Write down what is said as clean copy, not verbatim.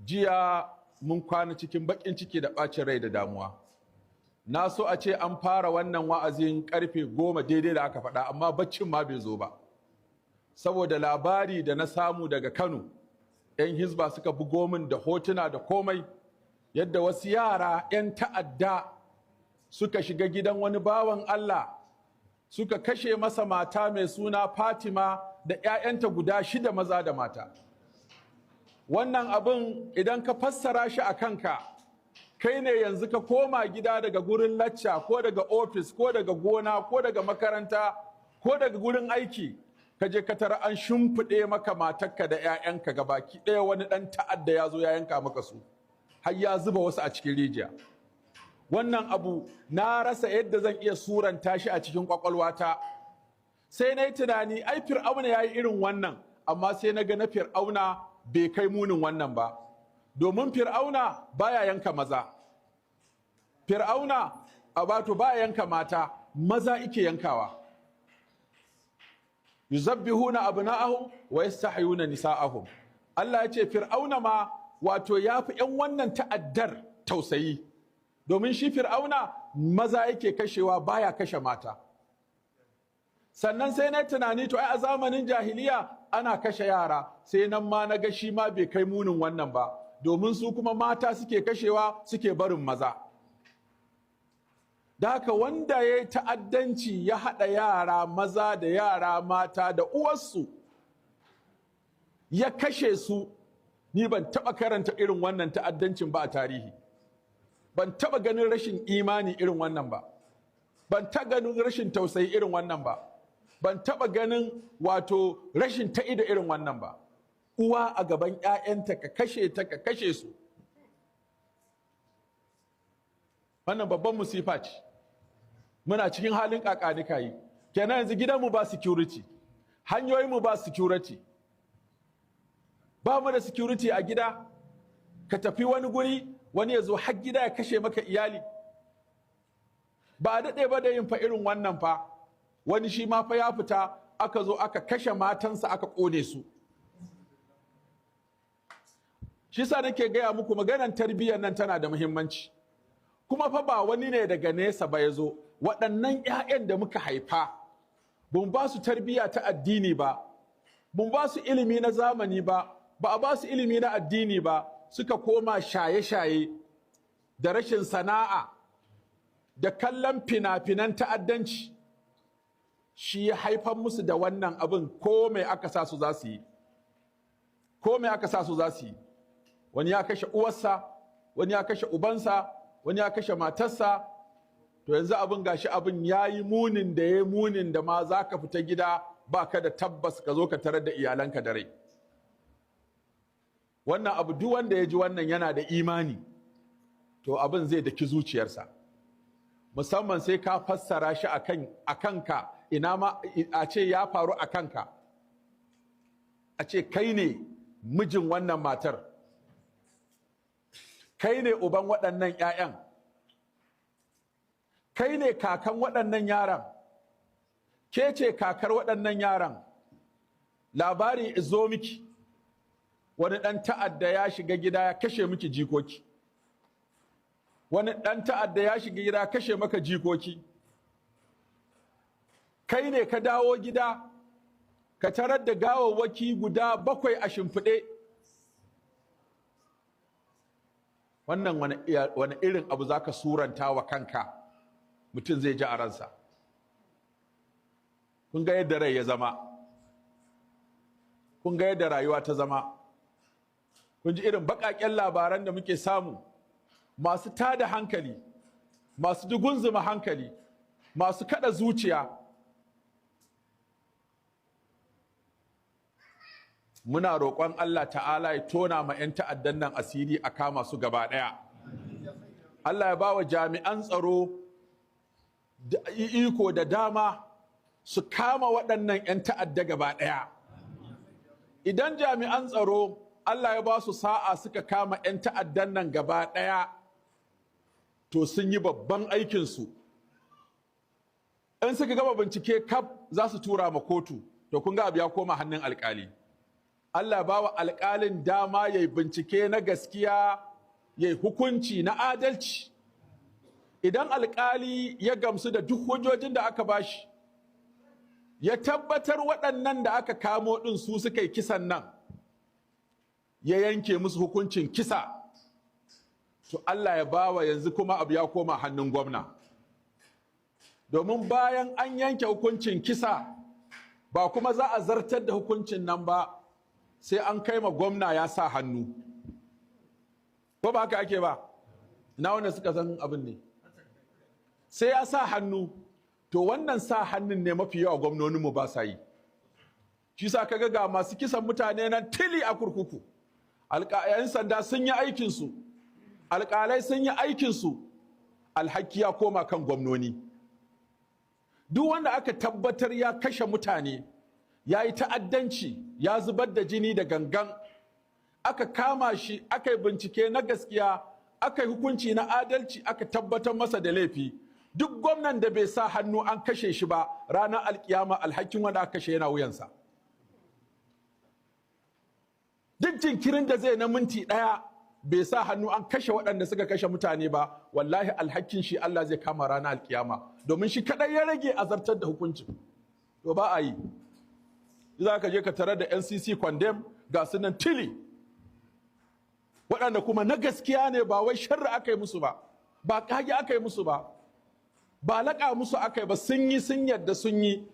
Jiya mun kwana cikin baƙin ciki da ɓacin rai da damuwa. Na so a ce an fara wannan wa'azin karfe 10 daidai da aka faɗa, amma baccin ma bai zo ba. Saboda labari da na samu daga Kano, 'yan Hizba suka bugo min da hotuna da komai, yadda wasu yara 'yan ta'adda suka shiga gidan wani bawan Allah, suka kashe masa mata mai suna Fatima da 'ya'yanta guda shida, maza da mata. Wannan abin, idan ka fassara shi a kanka, kai ne yanzu ka koma gida daga gurin lacca, ko daga ofis, ko daga gona, ko daga makaranta, ko daga gurin aiki, ka je ka tara an shimfiɗe maka matarka da 'ya'yanka gabaki ɗaya, wani ɗan ta'adda ya zo ya yanka maka su, har ya zuba wasu a cikin rijiya. Wannan abu na rasa yadda zan iya suranta shi a cikin kwakwalwata. Sai na yi tunani, ai Fir'auna ya yi irin wannan, amma sai na ga na Fir'auna bai kai munin wannan ba, domin Fir'auna baya yanka maza. Fir'auna a wato baya yanka mata, maza ike yankawa. Yuzabbihuna abna'ahum wa yastahyuna nisa'ahum. Allah ya ce Fir'auna ma wato ya fi 'yan wannan ta'addar tausayi, domin shi Fir'auna maza yake kashewa, baya kashe mata. Sannan sai na tunani, to ai a zamanin jahiliya ana kashe yara. Sai nan ma na ga shi ma bai kai munin wannan ba, domin su kuma mata suke kashewa, suke barin maza. Da haka wanda ya yi ta'addanci, ya haɗa yara maza da yara mata da uwarsu ya kashe su, ni ban taɓa karanta irin wannan ta'addancin ba a tarihi. Ban taɓa ganin rashin imani irin wannan ba. Ban taɓa ganin rashin tausayi irin wannan ba. Ban taɓa ganin wato rashin ta'ido irin wannan ba. Uwa a gaban 'ya'yanta ka kashe ta, ka kashe su. Wannan babban musifa ce. Muna cikin halin kakanika yi kenan. Yanzu gidanmu ba security, hanyoyinmu ba security, ba mu da security a gida. Ka tafi wani guri, wani ya zo har gida ya kashe maka iyali. Ba a daɗe ba da yin fa irin wannan fa, wani shi ma fa ya fita, aka zo aka kashe matansa, aka ƙone su. Shi sa nake gaya muku, maganar tarbiyyar nan tana da muhimmanci. Kuma fa ba wani ne daga nesa ba ya zo, waɗannan 'ya'yan da muka haifa, bun ba su tarbiyya ta addini ba, bun ba su ilimi na zamani ba, ba a ba su ilimi na addini ba, suka koma shaye-shaye da rashin sana'a da kallon fina-finan ta'addanci, shi ya haifar musu da wannan abin. Ko mai aka sa su za su yi, ko mai aka sa su za su yi. Wani ya kashe uwarsa, wani ya kashe ubansa, wani ya kashe matarsa. To yanzu abin gashi, abin ya yi munin da ya munin da ma za ka fita gida ba ka da tabbas ka zo ka tarar da iyalanka da rai. Wannan abu, duk wanda ya ji wannan yana da imani, to abin zai daki zuciyarsa, musamman sai ka fassara shi a kanka. Ina ma a ce ya faru a kanka, a ce kai ne mijin wannan matar, kai ne uban waɗannan 'ya'yan, kai ne kakan waɗannan yaran, ke ce kakar waɗannan yaran. Labari izo miki, wani ɗan ta'adda ya shiga gida ya kashe miki jikoki, wani ɗan ta'adda ya shiga gida ya kashe maka jikoki. Kai ne ka dawo gida ka tarar da gawawwaki guda bakwai a shimfiɗe. Wannan wani irin abu za ka suranta wa kanka mutum zai ji a ransa? Kun ga yadda rai ya zama, kun ga yadda rayuwa ta zama, kun ji irin baƙaƙen labaran da muke samu, masu tada hankali, masu dugunzuma hankali, masu kada zuciya. Muna roƙon Allah ta'ala ya tona ma 'yan ta'addan nan asiri, a kama su gaba ɗaya. Allah ya ba wa jami'an tsaro iko da dama su kama waɗannan 'yan ta'adda gaba ɗaya. Idan jami'an tsaro Allah ya ba su sa'a suka kama 'yan ta'addan nan gaba ɗaya, to sun yi babban aikinsu. In suka gama bincike kaf, za su tura ma kotu. To kun ga abu ya koma hannun alkali. Allah ba wa alƙalin dama ya yi bincike na gaskiya, ya yi hukunci na adalci. Idan alƙali ya gamsu da duk hujjojin da aka bashi, ya tabbatar waɗannan da aka kamo ɗin su suka yi kisan nan, ya yanke musu hukuncin kisa, to Allah ya bawa yanzu kuma abu ya koma hannun gwamna. Domin bayan an yanke hukuncin kisa, ba kuma za a zartar da hukuncin nan ba sai an kai ma gwamna ya sa hannu. Ko ba haka ake ba? Ina wanda suka san abin ne? Sai ya sa hannu. To wannan sa hannun ne mafi yawa gwamnoninmu ba sa yi. Shi sa kaga ga masu kisan mutane nan tili a kurkuku. 'Yan sanda sun yi aikinsu, alƙalai sun yi aikinsu, alhaki ya koma kan gwamnoni. Duk wanda aka tabbatar ya kashe mutane, ya yi ta'addanci, ya zubar da jini da gangan, aka kama shi, aka yi bincike na gaskiya, aka yi hukunci na adalci, aka tabbatar masa da laifi, duk gwamnan da bai sa hannu an kashe shi ba, ranar alkiyama alhakin wanda aka kashe yana wuyansa. Duk jinkirin da zai na minti 1 bai sa hannu an kashe waɗanda suka kashe mutane ba, wallahi alhakin shi Allah zai kama ranar alkiyama, domin shi kaɗai ya rage azartar da hukuncin. To ba a yi. Za ka je ka tare da NCC condemn, ga su nan tili, waɗanda kuma na gaskiya ne, ba wai sharri aka yi musu ba, ba kage aka yi musu ba, ba laƙa musu aka yi ba, sun yi, sun yadda sun yi.